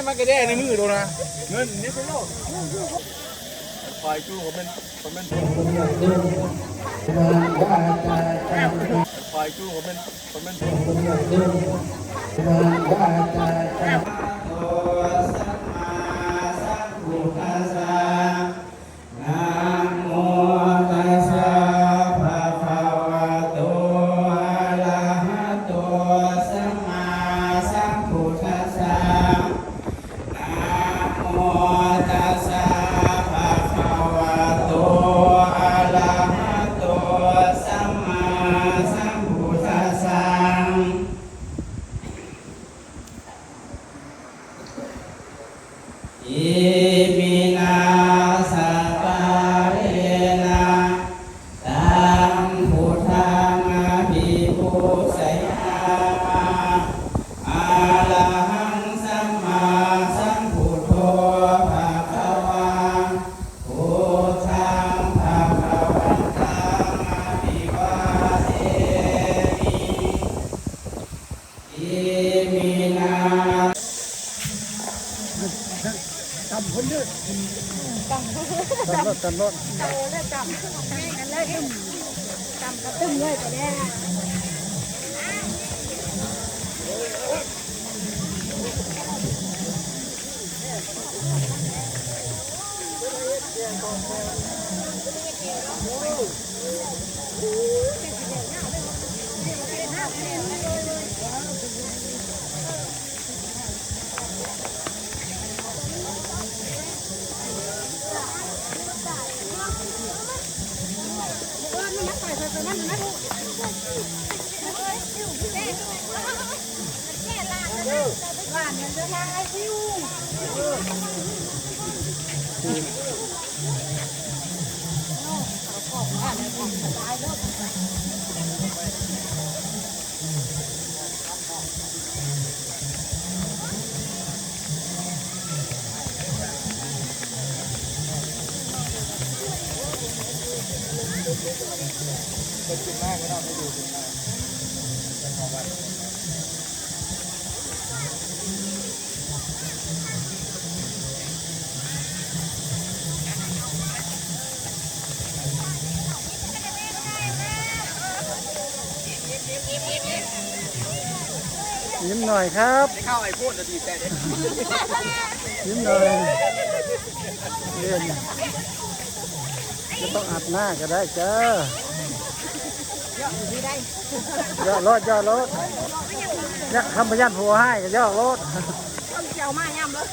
ມັນກະແດ່ໃນມືໂດນະ ເງິນນີ້ເປັນໂລກ ຄອຍຈູ້ເຂົາແມ່ນ ເຂົາແມ່ນ ຄອຍຈູ້ເຂົາແມ່ນ ເຂົາແມ່ນ ນະໂມຕັດສະ ພະຄະວະໂຕ ອະລະຫະໂຕ ສຳມາສຳພຸດທັດສະ ນະໂມຕັດສະ ພະຄະວະໂຕ ອະລະຫະໂຕ ສຳມາສຳພຸດທັດສະ ອິມິນາ ສະກາເຣນະ ຕັງ ພຸດທັງ ອະພິປູຊະຍາມະ ອະລະຫັງ ສຳມາສຳພຸດໂທ ພະຄະວາ ພຸດທັງ ພະຄະວັນຕັງ ອະພິວາເທມິ ອິມິນາ ຕຳຄົນເດີ ຕຳ ຕຳໂລດ ຕຳໂລດ ຕຳເລີຍ ຕຳ ຕຳກະຕຶ້ມເລີຍ ໄປແລ້ວ. ยิ้มหน่อยครับ ได้ข้าวไอโฟนจะดีใจเด้ ยิ้มหน่อย เล่น บ่ต้องอัดหน้าก็ได้จ้า เยาะโลด เยาะโลด เยาะ คันบ่ย้านผัวฮ้ายก็เยาะโลด เกี่ยวมาย่ำเลย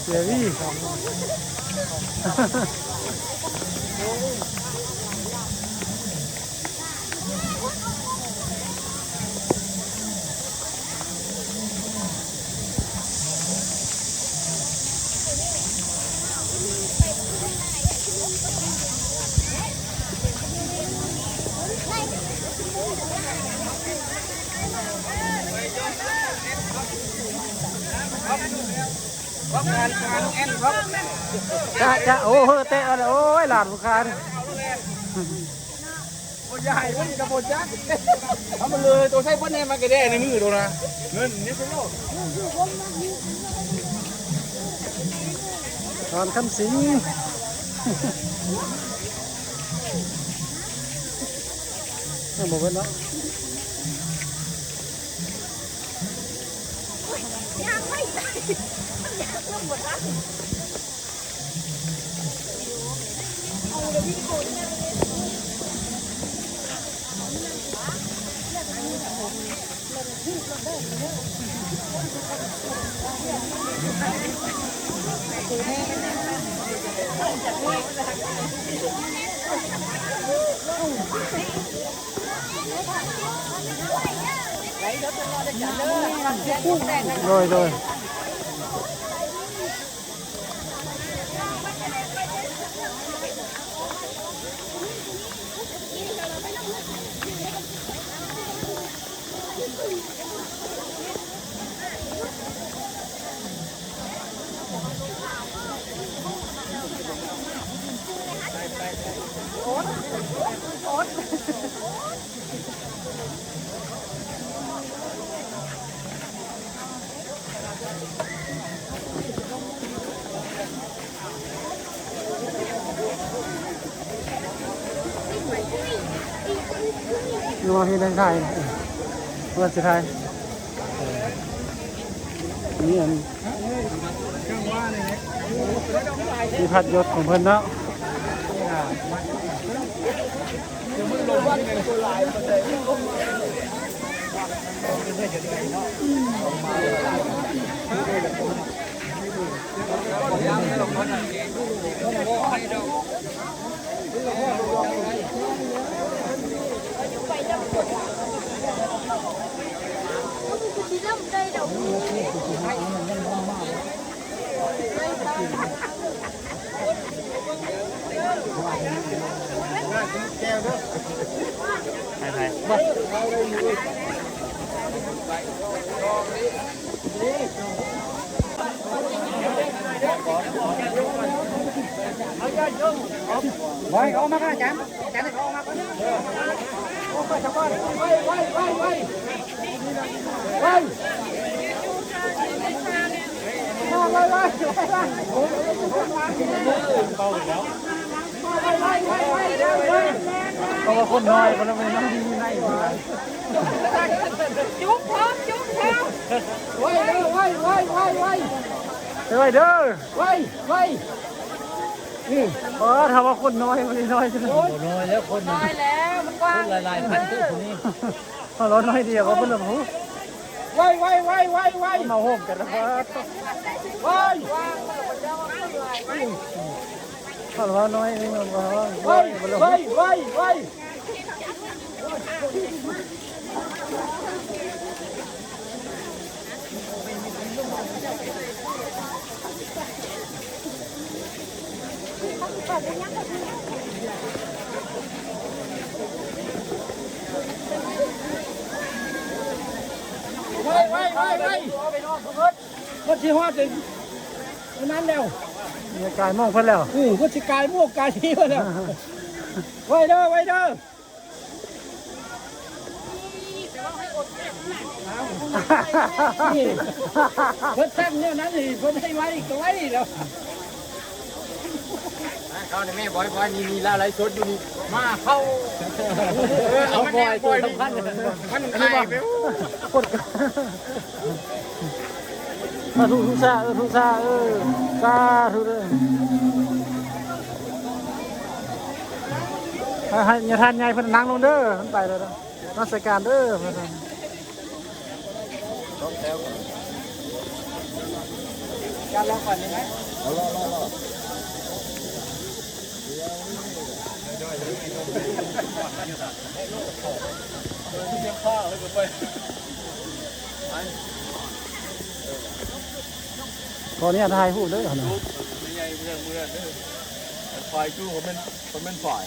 เสียวี จะ จะ โอ้ เฮ้อ เตะเอาเลย โอ้ย หลานผู้ค้านี่ บ่ใหญ่มันก็บ่จัก เอามาเลย ตัวใส่เพิ่นให้มันกระแดะในมือโดนนะ เงินนี่เป็นโลก ตอนคำสิง ยังบ่เบิดเนาะ ໂດຍ ໂດຍ. ສ ວ່າເຮັດໄດ້ຖ່າຍ ວ່າຊິຖ່າຍ ນີ້ອັນ ທີ່ພັດຍົດຂອງເພິ່ນເນາະ. ໄວ ເອົາມາກ່ອນ ອາຈານ ອາຈານ ເອົາມາກ່ອນ ໄວ ໄວ ໄວ ໄວ ໄວ ໄວ ໄວ ໄວ ເພາະວ່າຄົນນ້ອຍ ເພາະວ່າຄົນນ້ອຍ ຈຸກພ້ອມ ຈຸກພ້ອມ ໄວເດີ ໄວ ໄວ ໄວ ໄວ ໄວເດີ ໄວ ໄວ ນີ້ ອໍ ຖ້າວ່າຄົນນ້ອຍ ມັນນ້ອຍ ໂອ້ຍ ນ້ອຍແລ້ວ ຄົນ ນ້ອຍແລ້ວ ມັນກວ້າງ ຄົນຫຼາຍໆພັນ ເອີ ຄົນນີ້ ເຮົານ້ອຍດຽວ ເພິ່ນລະ ໂອ້ ໄວ ໄວ ໄວ ໄວ ໄວ ມາໂຮມກັນລະ ໄວ ເຮົານ້ອຍ ໄວ ໄວ ໄວ ໄວ ໄວ. ໄວ ໄວ ໄວ ໄວ ເພິ່ນຊິຮອດອັນນັ້ນແລ້ວ ກາຍໂມງເພິ່ນແລ້ວ ເອີ ເພິ່ນຊິກາຍໂມງກາຍທີ່ເພິ່ນແລ້ວ ໄວເດີ ໄວເດີ. ນີ້ ເພິ່ນສັ່ງແນວນັ້ນນີ້ ເພິ່ນໃຫ້ໄວກໍໄວແລ້ວ ເຂົ້າໃນແມ່ ບອຍ ບອຍ ນີ້ ນີ້ ລາວໄລຟ໌ສົດຢູ່ນີ້ ມາເຂົ້າ ເອີ ເອົາມັນແນ່ ບອຍ ບອຍ ຕົວສຳຄັນ ມັນຖ່າຍໄປ ກົດ ສາທຸ ທຸສາ ເອີ ທຸສາ ເອີ ສາທຸເດີ ໃຫ້ ໃຫ້ຍາທ່ານໃຫຍ່ເພິ່ນນັ່ງລົງເດີ ເພິ່ນໄປແລ້ວເດີ ນະມັດສະການເດີ ເພິ່ນ ສອງແຖວ ຈານລອງກ່ອນໄດ້ໄໝ? ເອົາ ລໍ ລໍ ລໍ ຂໍອະນຸຍາດຖ່າຍຮູບເດີ ເອີ ໃຫຍ່ເມືອງ ເມືອງເດີ ຄວາຍຈູ້ ເຂົາແມ່ນ ເຂົາແມ່ນຄວາຍ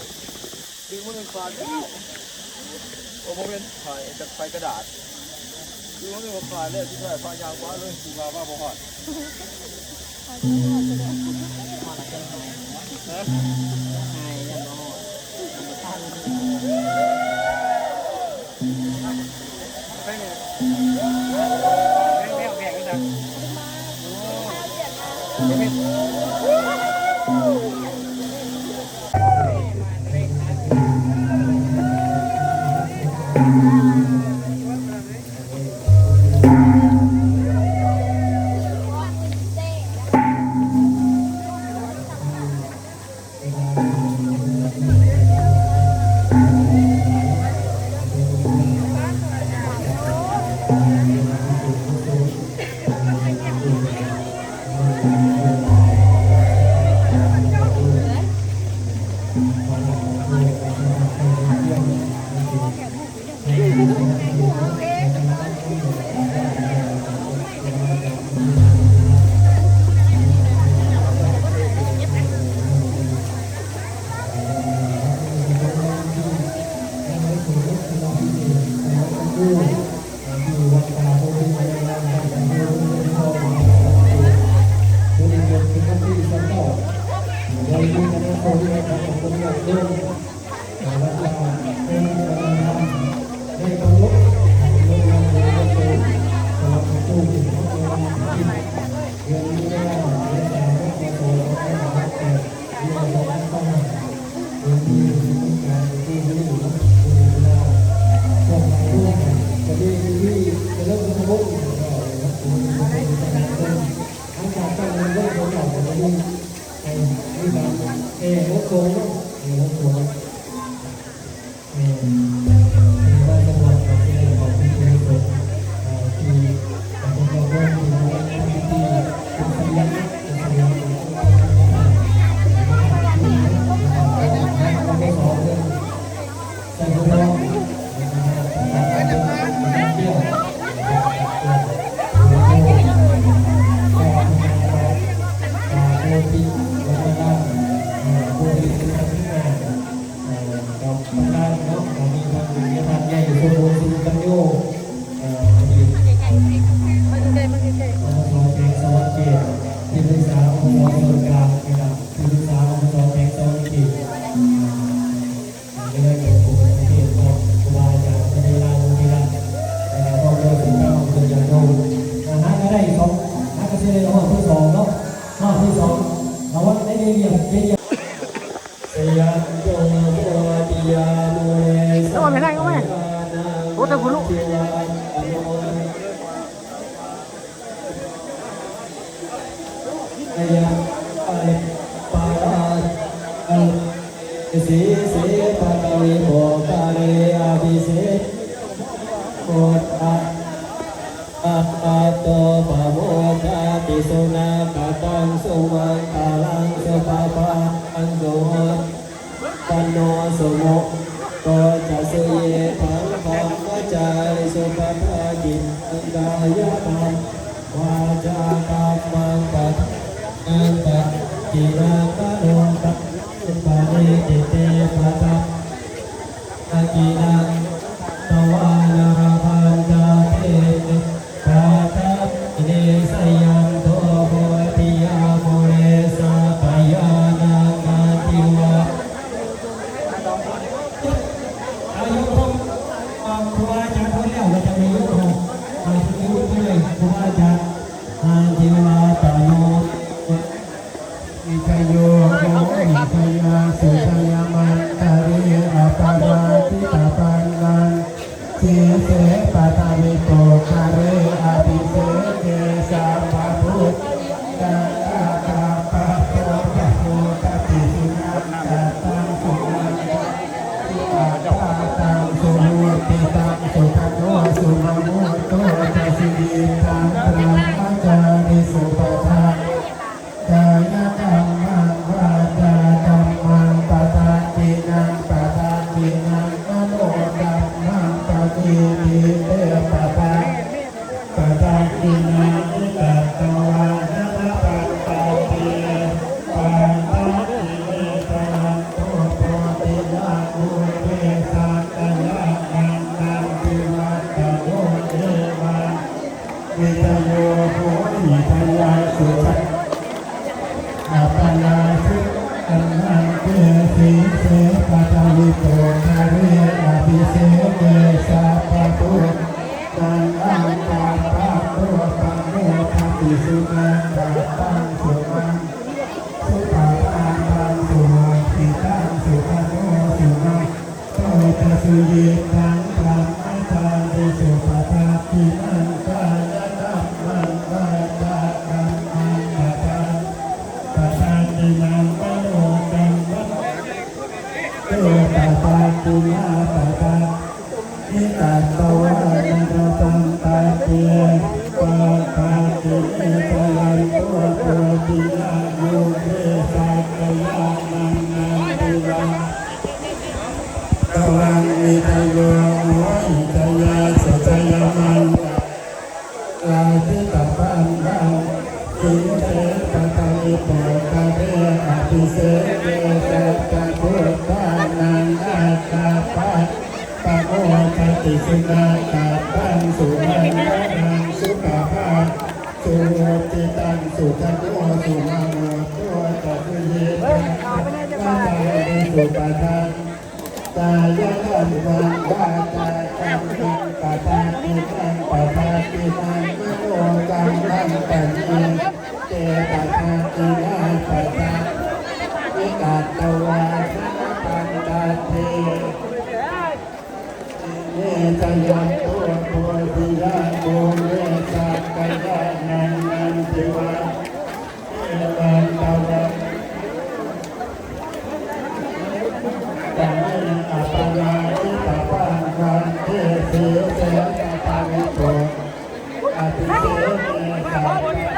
ຄືມັນເປັນຄວາຍ ໂອ້ ບໍ່ແມ່ນຄວາຍ ຈັກຄວາຍກະດາດ ຄືມັນເປັນຄວາຍແລ້ວ ຊິໃຊ້ຄວາຍຍາງກວ່າເລີຍ ຊິວ່າ ວ່າບໍ່ຮອດ. ເອຫົກສອງເນາະ ເອຫົກສອງ ແມ່ນ ເປັນວາສະນາຂອງເຊຍ ຂອງທີ່ເປັນສົງ ເອີ ທີ່ເປັນເຈົ້າຂອງທີ່ເປັນສະຫຍັກ ເປັນສະຫຍັກຂອງ ທີ່ປຶກສາ ອບສ ສ່ວນກາງ ທີ່ປຶກສາ ອບສ ແຂວງສະຫວັນນະເຂດ ເອີ ເປັນຜູ້ນຳປະເທດເນາະ ຄູບາອາຈານ ພະເທລານຸເຖລະ ແລະ ກະພ້ອມດ້ວຍສິດທະນຸສິດທານຸສິດ ຫາກະໄດ້ສອງ ຫາກະຊິໄດ້ຮອບທີສອງເນາະ ຮອບທີສອງ ເອົາໄວ້ໃນເດວຽມ ເດວຽມ ສະຍັນໂຕ ໂພຕິຍາ ມູເລ ສະ ເອົາໄປໄດ້ ເອົາໄປ ໂອ້ ແຕ່ຜູ້ລູກ ຍະ ປາ ເອ ສີ ເສ ປະທະວິໂປຄາເລ ອະພິເສກ ໂພທະ ອາ ອາໂຕ ປະໂມທາຕິ ສຸນາກະຕັງ ສຸມັງຄະລັງ ສຸປະພາຕັງ ສຸໂຫ ວັນໂນ ສຸມຸດໂຕຈະ ສຸເຍທະ ທຳມະຈາຣິ ສຸປະພາກິນ ກາຍະທຳ ວາຈາທຳມັງ ປະທັງ ນັງ ປະທັງກິນາ ມະໂນ ກຳ ປະນິທິເຕ ປະທັງ ກິນາ ຕະວານາລັງ ປັນຈະ ເຕ ປະທັງ ເນ ສະຍັນໂຕ ໂພຕິຍາ ມູເລ ສັກກະຍານັງ ນັນທິວາ ອາຍຸຄົບ ອ່າ ຄູບາອາຈານເພິ່ນແລ້ວ ແລ້ວຈະໄດ້ຢູ່ເນາະ ອ່າ ເພິ່ນຢູ່ເພິ່ນເລີຍ ຄູບາອາຈານ ອາທິວາຕະໂນ ວິທະໂຍ ໂຫ ວິທະຍາ ສຸທະຍາ ມັນທະເຣ ອະປະລາທິຕະປັນນັງ ສີເສ ປະທະວິໂປຄາເຣ ອະພິເສເກ ສັບພະພຸດທາ ກາຍະກັມມັງ ປະໂມທາຕິ ສຸນັກຂະຕັງ ສຸມັງຄະລັງ ສຸປະພາຕັງ ສຸໂຫຕິຕັງ ສຸຂະໂນ ສຸມະມຸດໂຕຈະ ສຸຍິດທັງ ບຣະມະຈາຣິ ສຸປະທັງ ກາຍະກັມມັງ ວາຈາກັມມັງ ປະທັກຂິນັງ ປະທັກຂິນັງ ມະໂນກັມມັງ ປະນິທິເຕ ປະທັງ ປະທັກຂິນັງ ນິກະຕະວາ ນະ ນະ ປັນຕະເຕ ປັນຕະ ເມ ສະຍັນໂຕ ໂພຕິຍາ ມູເລ ສັກກະຍານັງ ນັນທິວັດຕະໂນ ເອວັງ ວິທະໂຍ ໂຫ ວິທະຍາ ສຸຈະ ອະປະລາ ສຸອັນນັນເຕ ສີເສ ປະທະວິໂປຄາເຣ ອະພິເສເກ ສັບພະພຸດທານັງ ອາກາປະໂຕ ປະໂມທາຕິ ສຸນັກຂະຕັງ ສຸມັງ ສຸປະພາຕັງ ສຸໂຫຕິຕັງ ສຸຂະໂນ ສຸມັງ ໂຕຈະ ສຸຍິດທັງ ບຣະມະຈາຣິ ສຸປະທັກຂິນັງ ກາຍະກັມມັງ ວາຈາກັມມັງ ປະທັກ ປະທັກຂິນັງ ມະໂນກັມມັງ ເຕ ປະທັກຂິນາ ປະທັກ ຂິກະຕະວາ ນະ ນະ ປັນຕະເຕ ປະທັກຂິເນ ສະຍັນໂຕ ໂພຕິຍາ ມູເລ ສັກກະຍານັງ ນັນທິວັດຕະວັງ ວິທະໂຍ ໂຫ ວິທະຍາ ສຸຊະຍາມັງ ລາພິຕະປັນລັງ ສິງເສ ປະທະວິໂປຄາເຣ ອະພິເສເກ ສັບພະພຸດທານັງ ອາກາປະ ປະໂມທາຕິ ສຸນັກຂະຕັງ ສຸມັງຄະລັງ ສຸປະພາ ສຸໂຫຕິຕັງ ສຸຂະໂນ ສຸມະມຸດໂຕຈະ ສຸຍິດທັງ ບຣະມະຈາຣິ ສຸປະທັງ ກາຍະກັມມັງ ວາຈາກັມມັງ ປະທັກຂິນັງ ປະທັກຂິນັງ ມະໂນກັມມັງ ປະນິເຕ ປະທັກຂິນາ ປະທັກ ຂິກະຕະວາ ນະ ນະ ປັນຕະເຕ ເນ ສະຍັນໂຕ ໂພຕິຍາ ມູເລ ສັກກະຍານັງ ນັນທິວັດ ເອວັງ ຕະວັງ ເອີ ເສືອແສງຕາຕາວິໂສດ ອາ ເປັນເສືອແສງຕາຕາ